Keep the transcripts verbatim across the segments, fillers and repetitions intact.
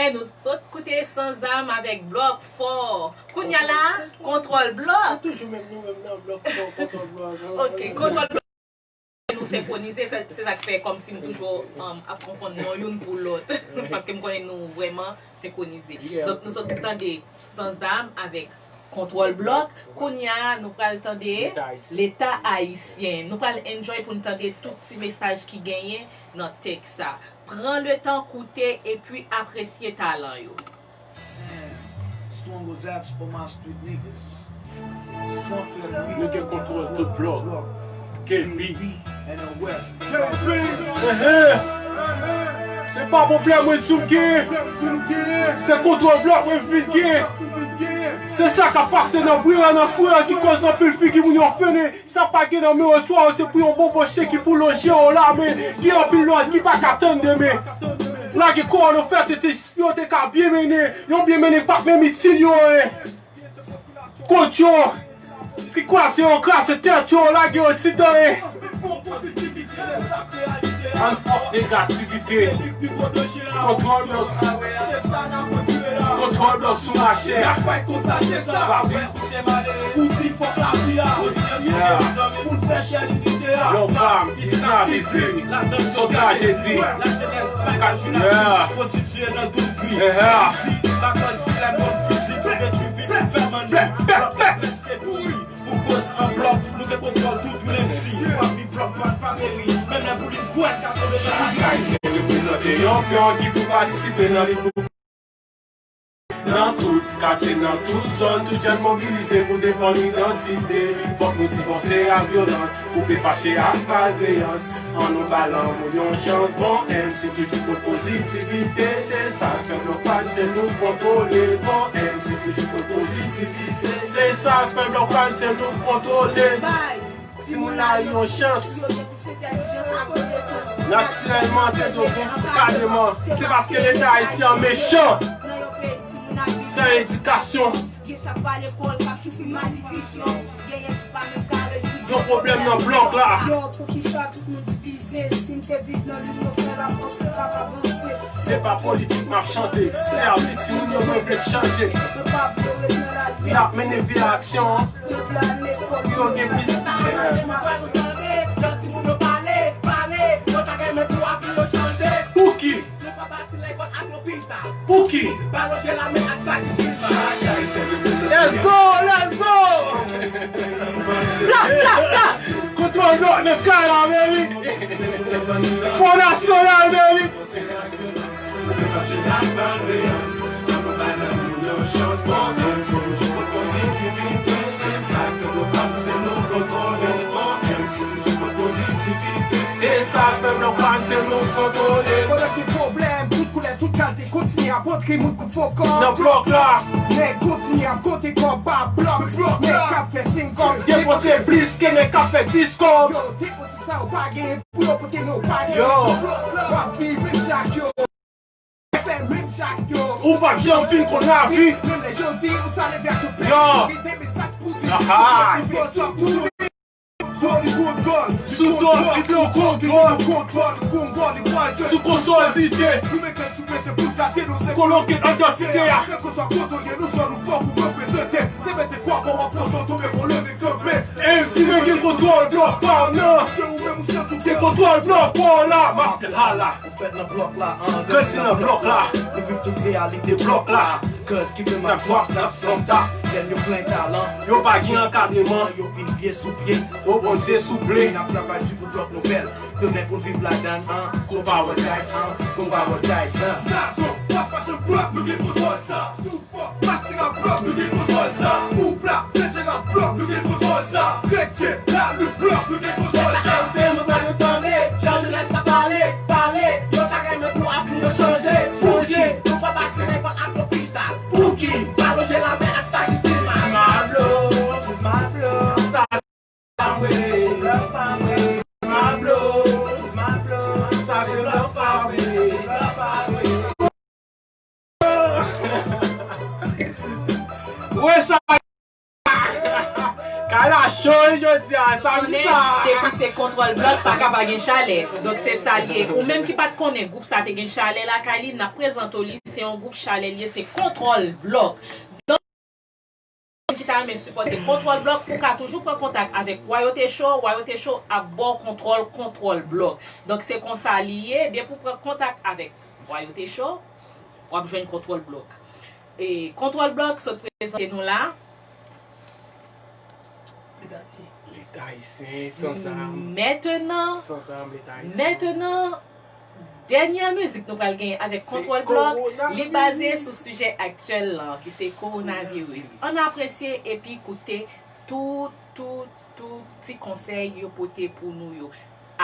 Nou sot koute Sanzam avèk Blòk Fò. Kounya la, Kontwòl Blòk. Toujou menm nou menm nan, Blòk Fò, Kontwòl Blòk. Ok, Kontwòl Blòk. Nou senkwonize, se, se sa k fè kòmsi m toujou, um, ap konfonn non youn pou lòt. Paske m konnen nou vrèman senkwonize. Donk, nou sot tande Sanzam avèk Kontwòl Blòk. Kounya, nou pral tande Leta Ayisyen. Leta Ayisyen. Nou pral enjoy pou n tande tout ti mesaj ki genyen nan tèks sa. Pran letan koute epi apresye talan yo. Strong as Axe, all my street niggas. San fè bri. Nou gen kontwòl tout blòk. K B. Enhen. Se pa pwoblèm mwen di w gen. Se kontwòl blòk mwen vin gen. Se sa k ap pase nan bri an, nan kwen an ki koz anpil figi moun yo fennen. Sa pa gen nan men w, oswa se pou yon bonbon chen ki pou lonje w la, men gen anpil lòt ki pa ka tann demen. Lage kò w nan fè tete yo te ka byen mennen, yon byen mennen k p ap menm itil yo anyen. Kont yo, ki kwaze yo, kraze tèt yo, lage yo ti tan, en. Ann fòk negativite. Kontwòl blòk. Kontwòl blòk sou machè. Pa vin. Yeah. Yon pam, ki dinavize. Son trajedi. Yeah. Yeah. Pou koz an blòk, nou te kontwòl tout real M C. Papi blòk pa, pa meri, menm lè boulin kwèt ka tonbe nan lari. Ayisyen reprezante yon pyon ki pou patisipe nan lit pou nan tout katye, nan tout zòn, tout jèn mobilize pou defann idantite. Fòk nou divanse ak vyolans, koupe fache ak malveyans. Ann nou ba lanmou yon chans. Bon M C toujou pot pozitivite. Se sa k fè blòk pa n se nou kontwole. Bon M C toujou pot pozitivite. Se sa k fè blòk pa n se nou kontwole. Bay timoun la yo yon chans. Natirèlman, te dwe gen kareman. Se paske Leta ayisyen an mechan. San edikasyon. Gen sa k pa lekòl, k ap soufri malnitrisyon. Genyen ki pa menm ka rezid yon pwoblèm nan blòk la. Yo, poukisa tout moun divize? Si n te viv nan linyon, fè lafòs, nou t ap avanse. Se pa politik m ap chante, se avni timoun yo mwen vle k chanje. Mwen pa vle ret nan lari. Y ap mennen vi a aksyon. Mwen vle al lekòl. Yo gen plis. Jan timoun yo pale, pale, yo ta renmen pou avni yo chanje. Pouki? Nou pa bati lekòl ak lopital. Pouki? Pa lonje lamen ak sa ki pi mal. Let's go, let's go! Bla, bla, bla! Kontwòl blòk nan kay la, baby! Fò nasyonal, baby! Se sa k fè blòk pa n se nou k kontwole. Pandan gen pwoblèm, tout koulè, tout kalite, kontinye ap antre moun kou fokò. Nan blòk la. Nèg kontinye ap kote kòb ba blòk. Nèg k ap fè senk kòb. Depanse plis ke nèg k ap fè dis kòb. Yo, depanse sa yo pa gen pou yo pote, non, pa gen. Yo. W ap viv menm jan ak yo. Fè menm jan ak yo. Ou p ap janm fin konn lavi. Menm lè jodi ou sa leve ak yon pè. Yo. Gen de mesaj pou di. Aha. Sou do li pran dòl. Sou do li pran kontwòl. Sou konsòl D J. Koloke andan site a. Kèlkeswa kote w ye, nou sòl ou fò pou reprezante. Te mete kwa bò w ap poze w tonbe pou leve kanpe. M C men gen kontwòl blòk pa m nan. Gen kontwòl blòk pa w la. M ap fè l hala. Ou fèt nan blòk la, an grandi nan blòk la. Nou viv tout reyalite blòk la. Cuz ki fè m ap drop, n ap sans ta. Jèn yo plen talan. Yo pa gen ankadreman. Yo vin vye sou pye. O Bondye souple. N ap travay di pou blòk nou bèl. Demen pou n viv ladan, an. Gon paradise, an. Gon paradise, an. Nazon, pas pa chanm blòk, nou gen kontwòl sa. Soufò, Mastera blòk, nou gen kontwòl sa. Koupla, Senjera blòk, nou gen kontwòl sa. Kretyen, Lalit blòk, nou gen kontwòl sa. Ayisyen, nou pral yo tande, jan jenès la pale, pale. Yo ta renmen pou avni yo chanje. Pouki nou pa bati lekòl ak lopital? Pouki pa lonje lamen ak sa ki pi mal? My blood, this is my blood. Sa se blòk pa mwen, my blood, this is my blood. Sa se blòk pa mwen, blòk pa mwen. Wè sa. Kay la cho, wi, Konnen, depi se Kontwòl Blòk, pa ka pa gen chalè. Donk, se sa l ye. Ou menm ki pa t konnen gwoup sa te gen chalè lakay li, n ap prezante w li. Se yon gwoup chalè l ye, se Kontwòl Blòk. Donk, ki ta renmen sipòte Kontwòl Blòk, ou ka toujou pran kontak avèk Royauté Show. Royauté Show ap ba w kontwòl Kontwòl Blòk. Donk, se konsa li ye. Depi w pran kontak avèk Royauté Show, w ap jwenn Kontwòl Blòk. E Kontwòl Blòk sot prezante nou la. Leta ayisyen san zam. Mentnan, mentnan, dènyè mizik nou pral genyen avèk Kontwòl Blòk, li baze sou sijè aktyèl lan, ki se kowonaviris. Ann apresye epi koute tout, tout, tout ti konsèy yo pote pou nou yo.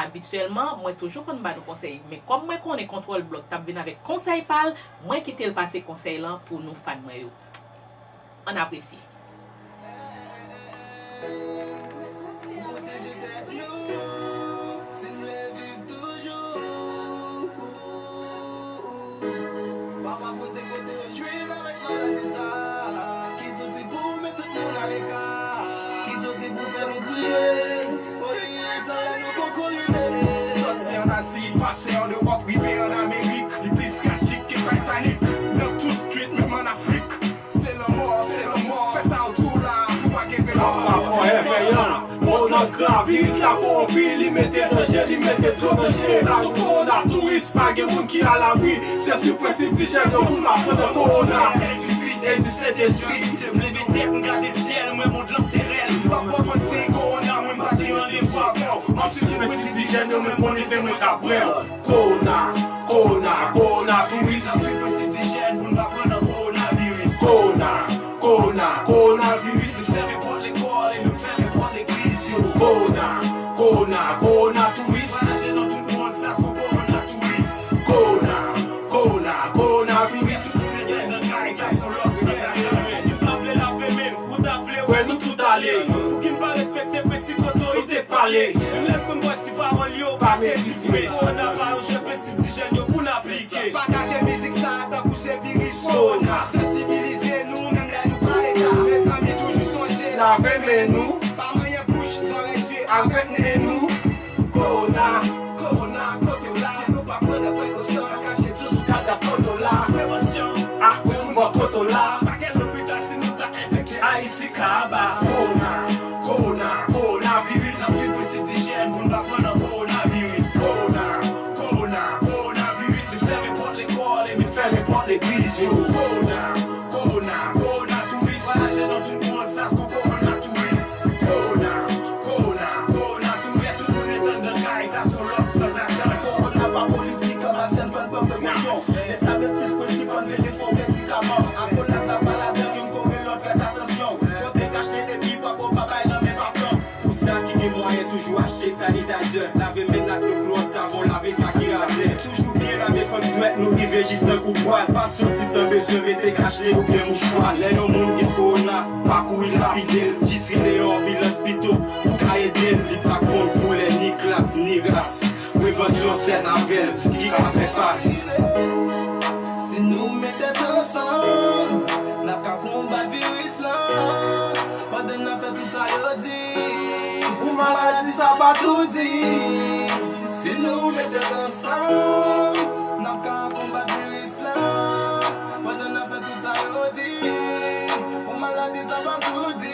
Abityèlman, mwen toujou konn ba nou konsèy, men kòm mwen konnen Kontwòl Blòk t ap vin avèk konsèy pa l, mwen kite l pase konsèy lan pou nou fan mwen yo. Ann apresye. Papa Bondye kote yo jwenn avèk maladi sa? Ki zouti pou met tout moun aleka? Ki zouti pou fè nou kriye? Oye, sa la nou poko rive. Sòti ann Azi, pase an Ewòp, rive ann Amerik. Li plis trajik ke Titanic. Nan tout street, menm ann Afrik. Se lanmò, se lanmò. Fè sa w tou la, pou pa gen remò. Apa forever young. Mond lan grav, viris la kowonpi, li mete danje, li mete twòp danje. Sa sou kowona touris, pa gen moun ki alabri. Se sou prensip dijèn yo pou n pa pran nan kowona. Edifis, edifis, Sentespri, se m leve tèt, m gade syèl, m wè mond lan se rèl. M pa kwè mwen se kowona, mwen m pa gen randevou avè w. M ap swiv tout prensip dijèn yo, men konnen se mwen k ap bwè w. Kowona, kowona, kowona touris. N ap swiv prensip dijèn pou n pa pran nan kowonaviris. Kowona, kowona, kowona viris. Fèmen pòt lekòl e nou fèmen pòt legliz yo. Kowona, kowona, kowona touris. Vwayaje nan tout mond, sa se yon kowona touris. Kowona, kowona, kowona viris. Tounen tèt nan kay, sa se yon lòt, sa se yon lòt. Ou ta vle lave men, ou ta vle wè nou tout ale. Pouki n pa respekte prensip otorite k pale? Menm lè n konn bwè si pawòl yo pa kredib, men kowona pa yon jwèt, prensip dijèn yo pou n aplike. Pataje mizik sa tankou se viris kowona. Sansibilize nou menm lè nou pa eta. Mezanmi, toujou sonje lave men nou. Pa manyen bouch, zòrèy, zye avèk nen nou. Kowona, kowona, kote w la? Si nou pa pran de prekosyon, kache tou sou kadap kote w la. Prevansyon, apre nou bò kote w la. Pa gen lopital si nou ta enfekte. Ayiti kaba. Kowona, kowona, kowonaviris. N ap swiv prensip dijèn pou n pa pran nan kowonaviris. Kowona, kowona, kowonaviris. Li fèmen pòt lekòl epi fèmen pòt legliz yo. Kowona, kowona, kowona touris. Vwayaje nan tout mond, sa se yon kowona touris. Kowona, kowona, kowona touris. Tout moun etann nan kay, sa se yon lòd sanzatann. Kowona pa politik, ann pase n pran prekosyon. Leta met plis prensip, ann veye fo medikaman. Akonad la pa ladan, youn kore lòt, fèt atansyon. Kote k achte epi pa po, pa bay nan men pa pran. Pou sa ki gen mwayen, toujou achte sanitizer. Lave men n ak dlo klowòd, savon lave sa ki razè. Toujou byen lave fann dwèt nou rive jis nan kou pwal. Pa soti san bezwen mete kach nez oubyen mouchwa. Lè yon moun gen kowona, pa kouri lapide l. Jis rele yon anbilans pito pou ka ede l. Li pa konn koulè, ni klas, ni ras. Prevansyon sèl avè l ki ka fè fas. Si nou met tèt ansanm, n ap ka konbat viris lan. Pandan n ap fè tout sa yo di, pou maladi sa pa toudi. Si nou met tèt ansanm, n ap ka konbat viris lan. Pandan n ap fè tout sa yo di, pou maladi sa pa toudi.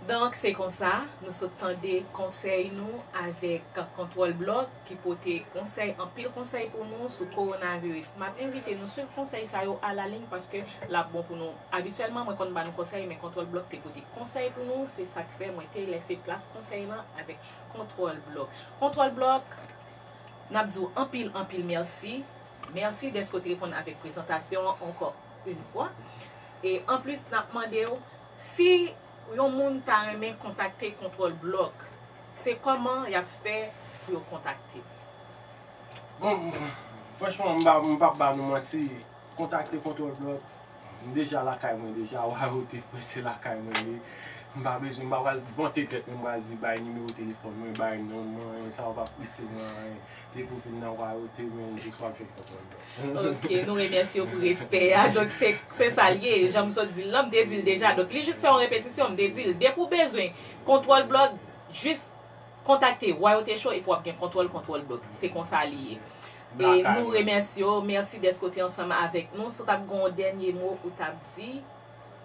Donk, se konsa, nou sot tande konsèy nou avèk Kontwòl Blòk ki pote konsèy, anpil konsèy pou nou sou kowonaviris. M ap envite nou swiv konsèy sa yo alaliy paske l ap bon pou nou. Abityèlman, mwen konn ba nou konsèy, men Kontwòl Blòk te pote konsèy pou nou. Se sa k fè mwen te lese plas konsèy lan avèk Kontwòl Blòk. Kontwòl Blòk, n ap di w anpil, anpil mèsi. Mèsi dèske w te reponn avèk prezantasyon an ankò yon fwa. E anplis, n ap mande w, si yon moun ta renmen kontakte Kontwòl Blòk, se kòman y ap fè pou yo kontakte w? Bon, franchman, m pa, m p ap ba nou manti. Kontakte Kontwòl Blòk. M deja lakay mwen deja, Royauté Frè, se lakay mwen li ye. M pa bezwen, m pa pral vante tèt mwen, m pral di bay nimewo telefòn mwen, bay non mwen, sa w p ap itil mwen anyen. Depi w vin nan Royauté, men jis w ap jwenn kòb mwen. Ok, nou remèsye w pou respè a. Donk, se se sa l ye. Jan m sot di l lan, m te di l deja. Donk, li jis fè yon repetisyon, m te di l. Depi w bezwen Kontwòl Blòg, jis kontakte Royauté Show epi w ap gen Kontwòl Kontwòl Blòg. Se konsa li ye. E nou remèsye w. Mèsi dèske w te ansanm avèk nou. Si w t ap gen yon dènye mo ou t ap di,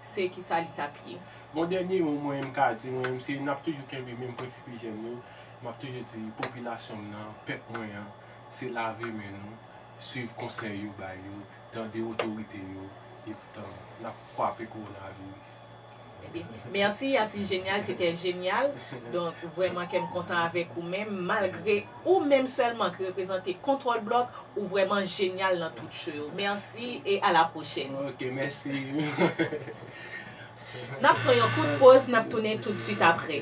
se kisa li t ap ye? Bon, dènye mo mwen m ka di, mwen menm, se n ap toujou kenbe menm prensip ijyèn yo. M ap toujou di popilasyon m nan, pèp mwen an, se lave men nou, swiv konsèy yo bay yo, tande otorite yo, epi tan n ap kwape kowonaviris. Ebyen, mèsi, atis jenyal, se te jenyal. Donk, vrèman, kè m kontan avèk ou menm, malgre ou menm sèlman ki reprezante Kontwòl Blòg, ou vrèman jenyal nan tout show yo. Mèsi e a la pwochèn. Ok, mèsi. N ap pran yon kout poz, n ap tounen tout swit apre.